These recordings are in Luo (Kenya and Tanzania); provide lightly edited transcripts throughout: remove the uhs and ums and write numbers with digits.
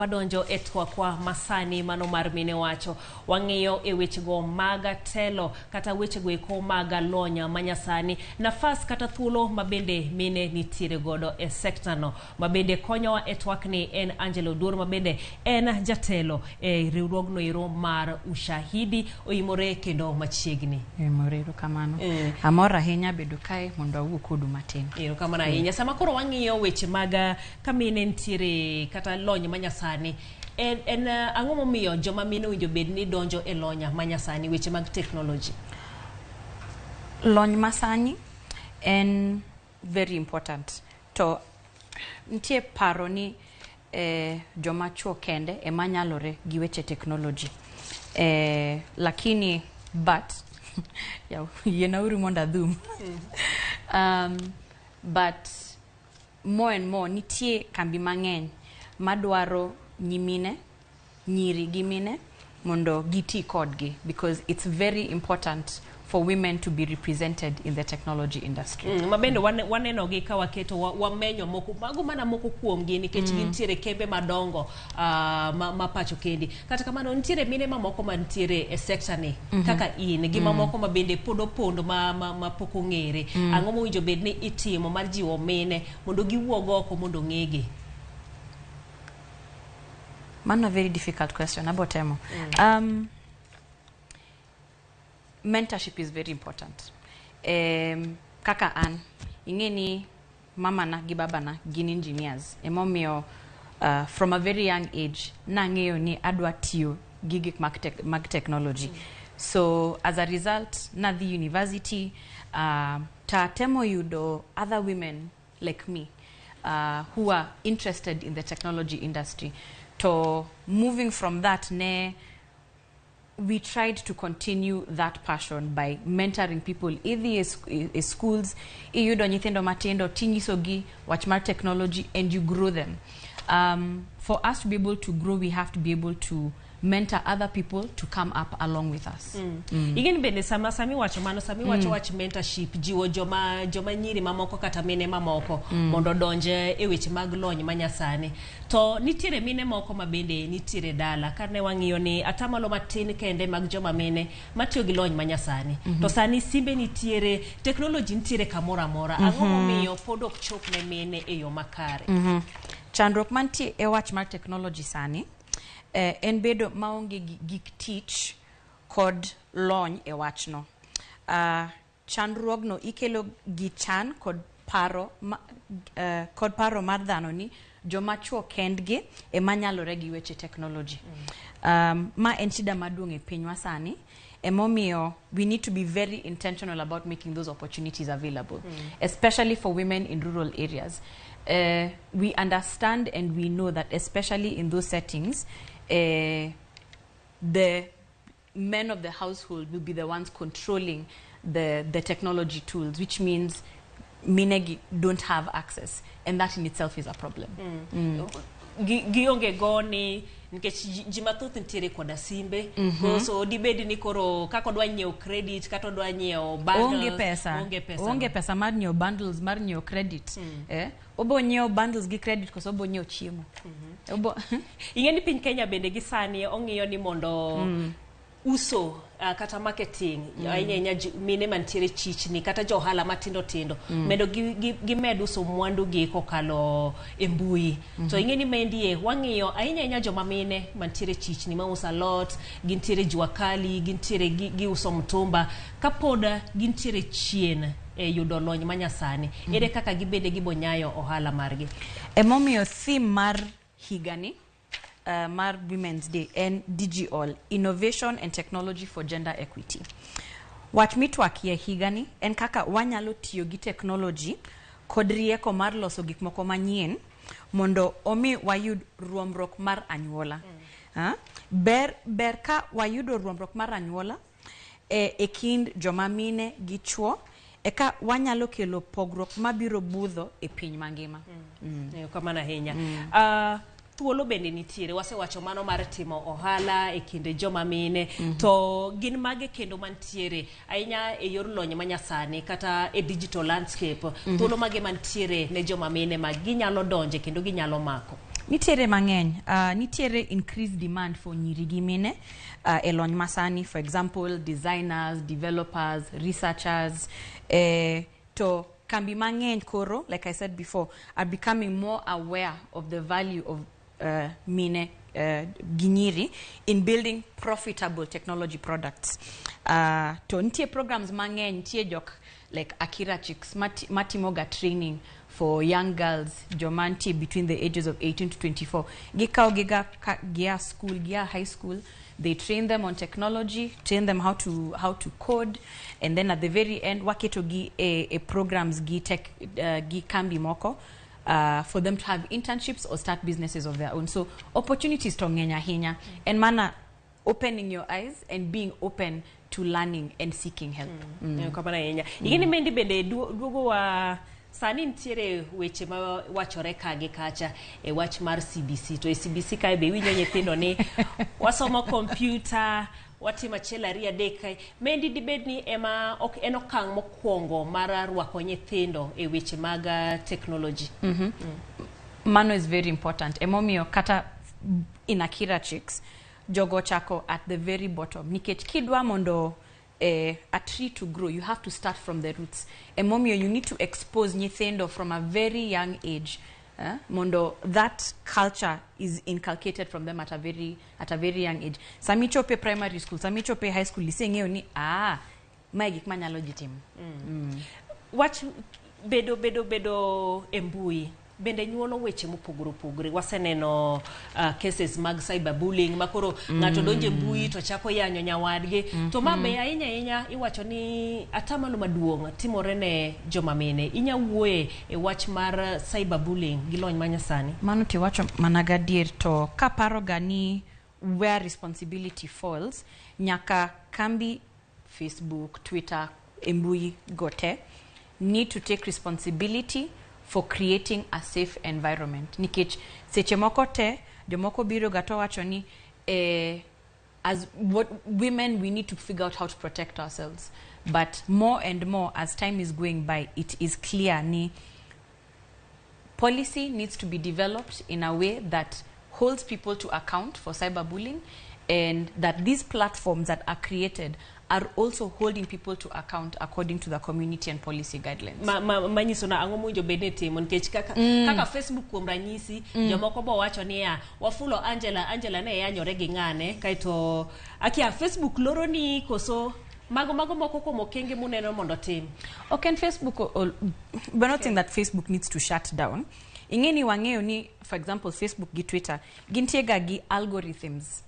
Wadonjo e twakwa masani mano mar mine wacho. Wang'iyo e wechego mag telo kata wechego eko mag lony manyasani. Nafas kata thuolo mabende mine nitiere godo e sekta no. Mabende konyowa e twakni en Angela Oduor mabende en jatelo e riwruogno ero mar Ushahidi. Oimore kendo machiegni. Oimore, erokamano. Amor ahinya bedo kae mondo awuo kodu matin. Erokamano ahinya. Sama koro wang'iyo weche mag ka mine nitiere kata lony manyasani, en ang'o momiyo joma mine owinjo bed ni donjo e lony manyasani, weche mag technology? Lony masani en very important. To nitie paro ni joma chuo kende ema nyalore gi weche technology. Lakini but yienauru mondo adhum. But more and more nitie kambi mang'eny madwaro nyimine, nyiri gi mine mondo giti kodgi because it's very important for women to be represented in the technology industry. Mabende waneno gi ka waketo wamenyo moko mago mana moko kuomgi nikech gintiere kembe madongo ma pacho kendi. Kata kamano nitiere mine mamoko mantiere e sekta ni kaka in gi mamoko ma bende pod opondo ma pok ong'ere. Ang'o mowinjo bed ni itimo mar jiwo mine mondo giwuog oko mondo ong'egi? Mano a very difficult question, abo temo. Mentorship is very important. Kaka an, ing'e ni mamana gi babana gin engineers. Emomiyo from a very young age nang'eyo ni adwa tiyo gi gik mag technology. So as a result, nadhi university, ta temo yudo other women like me who are interested in the technology industry. To moving from that, ne we tried to continue that passion by mentoring people. Idhi e schools, iyudo nyithindo matindo, tinyisogi wach mar technology and you grow them. For us to be able to grow, we have to be able to mentor other people to come up along with us. Ing'eni bende sama sami wacho mano, sami wacho wach mentorship, jiwo joma nyiri mamoko kata mine mamoko mondo odonje e weche mag lony manyasani, to nitiere mine moko ma bende nitiere dala kane wang'iyo ni atamalo matin kende mag joma mine matiyo gi lony manyasani, to sani simbe nitiere, technology nitiere kamoro amora. Ang'o momiyo pod ok chop ne mine e yo makare? Chandruok mantie e wach mar technology sani en bedo maonge gi gik tich kod lony e wachno. Chandruogno ikelo gi chan kod paro ma, kod paro mar dhano ni joma chuo kendgi ema nyalore gi weche technology. Ma en shida maduong' e pinywa sani. Emomiyo we need to be very intentional about making those opportunities available, especially for women in rural areas. We understand and we know that especially in those settings, the men of the household will be the ones controlling the technology tools, which means minegi don't have access, and that in itself is a problem. Gionge go ni nikech ji mathoth nitiere koda simbe. So dibed ni koro kaka odwa nyiewo credit kata odwa nyiewo bundles, onge pesa. Onge pesa. Onge pesa mar nyiewo bundles, mar nyiewo credit. Obo nyiewo bundles gi credit koso obo nyiewo chiemo? Obo Ing'e ni piny Kenya bende gi sani ong'iyo ni mondo uso kata marketing ahinya ahinya mine mantiere chichni kata jo ohala matindo tindo medo gimed uso mwandu gi kokalo e mbui. To ing'e ni mendie wang'iyo ahinya ahinya joma mine mantiere chichni mauso alot, gintiere jua kali, gintiere giuso mtumba, kapod gintiere chien e yudo lony manyasani, ere kaka gibende gibonyayo ohala margi? Emomiyo theme mar higani mar Women's Day en DigiAll, Innovation and Technology for Gender Equity. Wach mitwakie higani en kaka wanyalo tiyo gi technology kod rieko mar loso gik moko manyien mondo omi wayud ruomruok mar anyuola. Ber ka wayudo ruomruok mar anyuola e kind joma mine gi chuo, eka wanyalo kelo pogruok mabiro budho e piny mangima. Erokamano ahinya. Thuolo bende nitiere, wasewacho mano mar timo ohala e kind joma mine, to gin mage kendo mantiere ahinya e yor lony manyasani kata e digital landscape? Thuolo mage mantiere ne joma mine ma ginyalo donje kendo ginyalo mako? Nitiere mang'eny. Nitiere increased demand for nyiri gi mine e lony masani, for example, designers, developers, researchers. To kambi mang'eny koro, like I said before, are becoming more aware of the value of mine gi nyiri in building profitable technology products. To nitie programs mang'eny, nitie jok like Akira Chicks matimoga training for young girls, joma nitie between the ages of 18 to 24. Gikawo giga gia school, gia high school, they train them on technology, train them how to code, and then at the very end waketo gi e programs gi tech gi kambi moko for them to have internships or start businesses of their own. So opportunities to ng'eny ahinya, and mana opening your eyes and being open to learning and seeking help. Kamano ahinya. Ing'eni mendi bende duogo wa sani nitiere weche ma wachore ka gi kacha e wach mar CBC. To e CBC kae be iwinjo nyithindo ni wasomo kompyuta, watimo achiel, ariyo, adek kae. Mendi dibed ni ema ok en okang' mokwongo mar rwako nyithindo e weche mag technology? Mano is very important. Emomiyo kata in Akira Chicks, jogo chako at the very bottom, nikech kidwa mondo a tree to grow, you have to start from the roots. Emomiyo you need to expose nyithindo from a very young age, mondo that culture is inculcated from them at a very young age. Sami chope primary school, sami chope high school, iseng'eyo ni, ah, mae gik manyalo ji timo. Wach bedo e mbui bende nyuolo weche mopogore opogore. Waseneno cases mag cyberbullying ma koro ng'ato donjo e mbui to chako yanyo nyawadgi. To ma be ahinya ahinya iwacho ni atamalo maduong' timore ne joma mine. Inya wuoye e wach mar cyberbullying gi lony manyasani? Mano tiwacho mana gadier. To kaparo ga ni where responsibility falls, nyaka kambi Facebook, Twitter, e mbui go te need to take responsibility for creating a safe environment, nikech seche moko te jomoko biro ga to wacho ni as what women, we need to figure out how to protect ourselves. But more and more, as time is going by, it is clear ni policy needs to be developed in a way that holds people to account for cyberbullying, and that these platforms that are created are also holding people to account according to the community and policy guidelines. Manyiso na ang'o mowinjo bed ni timo, nikech kaka Facebook kuom ranyisi, jomoko bo wacho niya, wafulo Angela, Angela ne yanyore gi ng'ane, kaeto akia Facebook loro ni koso mago moko kuom okenge muneno mondo tim. Ok en Facebook, we're not saying that Facebook needs to shut down. Ing'e ni wang'eyo ni, for example, Facebook gi Twitter gintie ga gi algorithms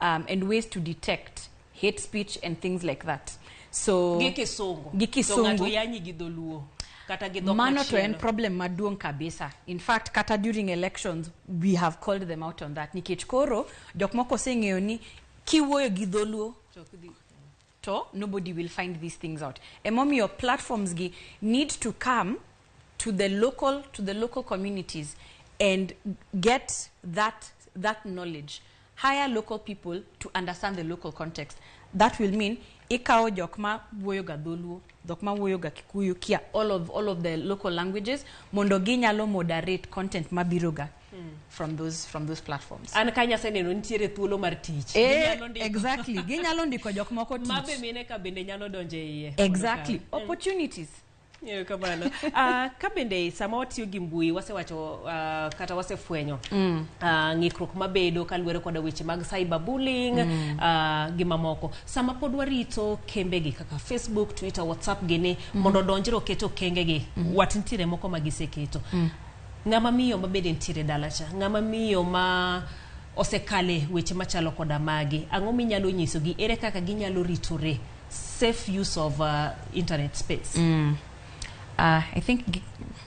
and ways to detect hate speech and things like that. So gi kisungu. Gi kisungu. To ng'ato yanyi gi dholuo kata gi dhok Mano to en machielo. Problem maduong' kabisa. In fact, kata during elections we have called them out on that, nikech koro jok moko oseng'eyo ni kiwuoyo gi dholuo To ok to nobody will find these things out. Emomiyo platforms gi need to come to the local communities and get that knowledge, hire local people to understand the local context. That will mean ikawo jok ma wuoyo ga dholuo, jok ma wuoyo ga Kikuyu, kia all of the local languages, mondo ginyalo moderate content mabiro ga from those platforms. An kanyo aseneno nitiere thuolo mar tich. Ginyalo ndiko. Exactly, ginyalo ndiko jok moko Ma be tich. Mine ka bende nyalo donjo e iye mondo okaw. Opportunities. Erokamano. Ka bende sama watiyo gi mbui, wasewacho kata wasefwenyo ng'ikruok mabedo kaluwore koda weche mag cyberbullying gi mamoko. Sama pod warito kembegi kaka Facebook, Twitter, WhatsApp gini mondo odonjre oket okengegi, wat nitiere moko ma giseketo. Ng'ama miyo ma bende nitiere dala cha, ng'ama miyo ma osekale weche machalo koda magi, ang'o minyalo nyisogi? Ere kaka ginyalo ritore, safe use of internet space? I think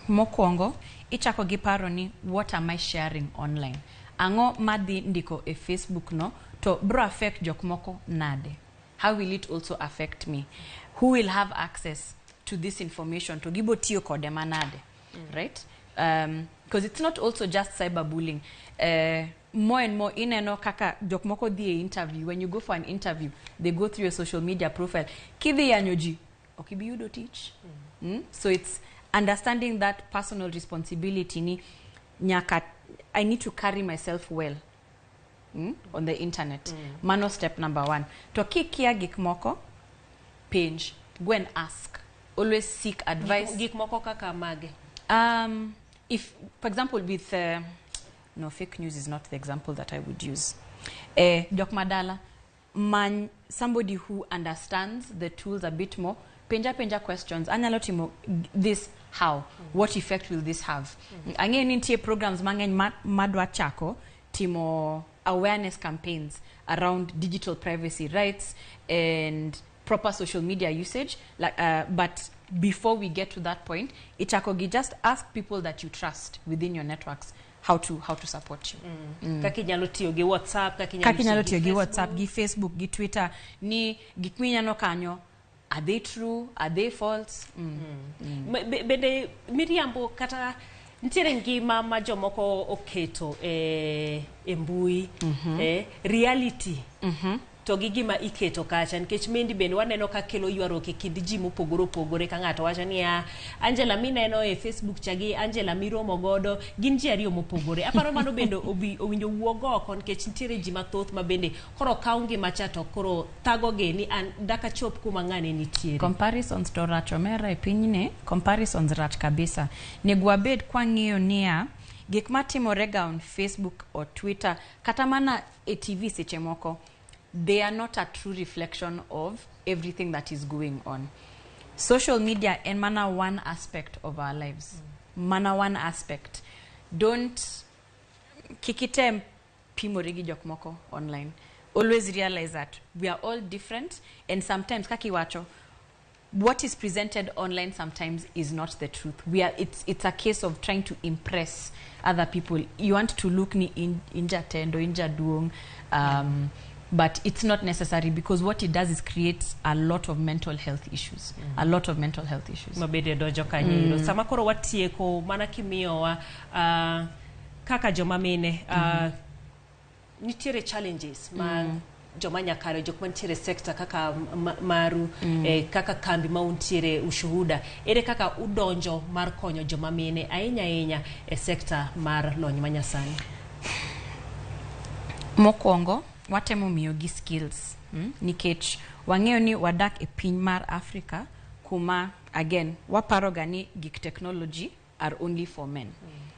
mokwongo ichako gi paro ni, what am I sharing online? Ang'o madhi ndiko e Facebook no to bro affect jok moko nade? How will it also affect me? Who will have access to this information, to gibo tiyo kode manade? Right, because it's not also just cyberbullying. More and more ineno kaka jok moko dhi e interview. When you go for an interview, they go through your social media profile. Kidhi yanyo ji, ok ibi yudo tich. So it's understanding that personal responsibility ni nyaka I need to carry myself well on the internet. Mano step number one. To kikia gik moko, penj, go and ask. Always seek advice. Gik moko kaka mage? If, for example, with no, fake news is not the example that I would use. Jok madala, man, somebody who understands the tools a bit more, penja penja questions. Anyalo timo this how? What effect will this have? Ang'eyo ni nitie programs mang'eny madwa chako timo awareness campaigns around digital privacy rights and proper social media usage. Like, but before we get to that point, ichako gi just ask people that you trust within your networks how to support you. Kaka inyalo tiyo gi WhatsApp, kaka Kaka inyalo tiyo gi Facebook. WhatsApp, gi Facebook, gi Twitter, ni gik mineno kanyo, are they true? Are they false? Bende miriambo kata nitiere ngima ma jomoko oketo e mbui, reality to gi gima iketo kacha, nikech mendi bende waneno ka kelo ywaruok e kind ji mopogore opogore, ka ng'ato wacho niya, Angela mineno e Facebook cha gi Angela miromo godo gin ji ariyo mopogore. Aparo mano bende owinjo wuog oko, nikech nitiere ji mathoth ma bende koro kawo ngima cha to koro thagogi ni an dakachop kuma ng'ane nitiere. Comparisons to rach, omera. E pinyni comparisons rach kabisa. Nego wabed kwang'iyo niya gik matimore ga on Facebook or Twitter, kata mana e TV seche moko, they are not a true reflection of everything that is going on. Social media en mana one aspect of our lives, mana one aspect. Don't, kik item pimori gi jok moko online. Always realize that we are all different, and sometimes, kaka iwacho, what is presented online sometimes is not the truth. We are it's a case of trying to impress other people. You want to look ni in jatendo, in jaduong, but it's not necessary, because what it does is creates a lot of mental health issues, a lot of mental health issues. Mabende donjo kanyo ero. Sama koro watieko, mana kimiyowa kaka joma mine, nitiere challenges ma joma nyakare, jok mantiere sector kaka maru, kaka kambi ma untiere Ushuhuda, ere kaka udonjo mar konyo joma mine ahinya ahinya e sector mar lony manyasani? Mokwongo watemo miyogi skills, Nikech wang'eyo ni wadak e piny mar Africa kuma again waparoga ni gik technology are only for men.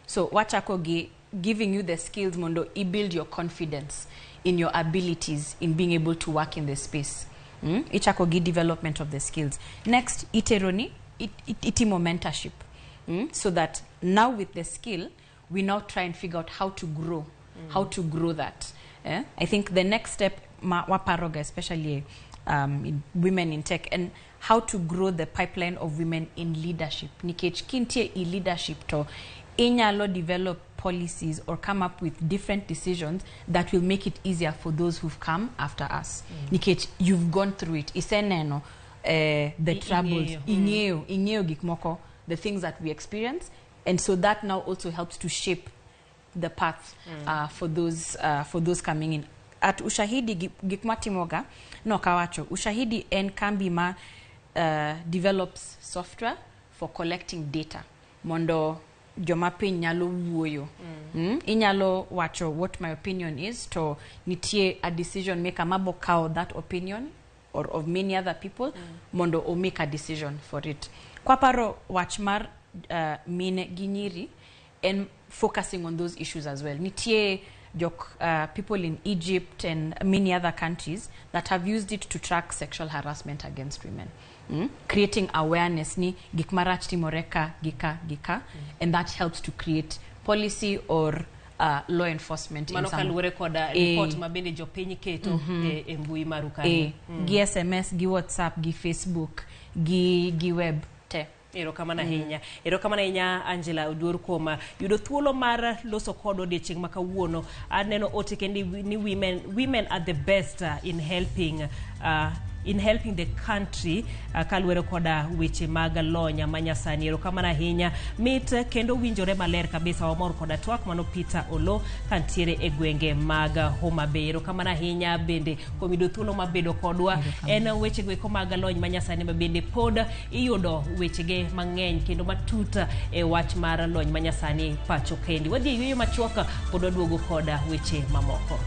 So wachako gi giving you the skills mondo i build your confidence in your abilities in being able to work in the space. Ichako gi development of the skills. Next, itero ni itimo mentorship, So that now with the skill we now try and figure out how to grow that, eh? I think the next step waparoga, especially in women in tech, and how to grow the pipeline of women in leadership, nikech kintie i leadership to inyalo develop policies or come up with different decisions that will make it easier for those who've come after us, nikech you've gone through it, iseneno the troubles. Ing'eyo. Ing'eyo gik moko, the things that we experience, and so that now also helps to shape the path for those coming in. At Ushahidi, gik matimoga no kawacho, Ushahidi en kambi ma develops software for collecting data mondo joma piny nyalo wuoyo. Inyalo wacho what my opinion is, to nitie a decision maker mabo kawo that opinion or of many other people mondo o make a decision for it. Kwaparo wach mar mine gi nyiri and focusing on those issues as well, nitie jok people in Egypt and many other countries that have used it to track sexual harassment against women, Creating awareness ni gik marach timore ka gi ka gi ka, and that helps to create policy or law enforcement in Mano kaluwore koda report ma bende jopiny keto e mbui maru kanyo. Gi SMS, gi WhatsApp, gi Facebook, gi web te. Erokamano ahinya, erokamano ahinya, Angela Oduor, kuom yudo thuolo mar loso kodwa odiochieng' ma kawuono. Aneno ote kendi ni women are the best in helping. In helping the country kaluwore koda weche mag lony manyasani. Erokamano ahinya, mit kendo winjore maler kabisa. Wamor koda twak mano Peter Olo kantiere e gwenge mag Homa Bay. Erokamano ahinya bende kuom yudo thuolo mar bedo kodwa. En weche goeko mag lony manyasani ma bende pod iyudo wechege mang'eny kendo matut e wach mar lony manyasani pacho kendi. Wadhi e yueyo machuok, pod waduogo koda weche mamoko.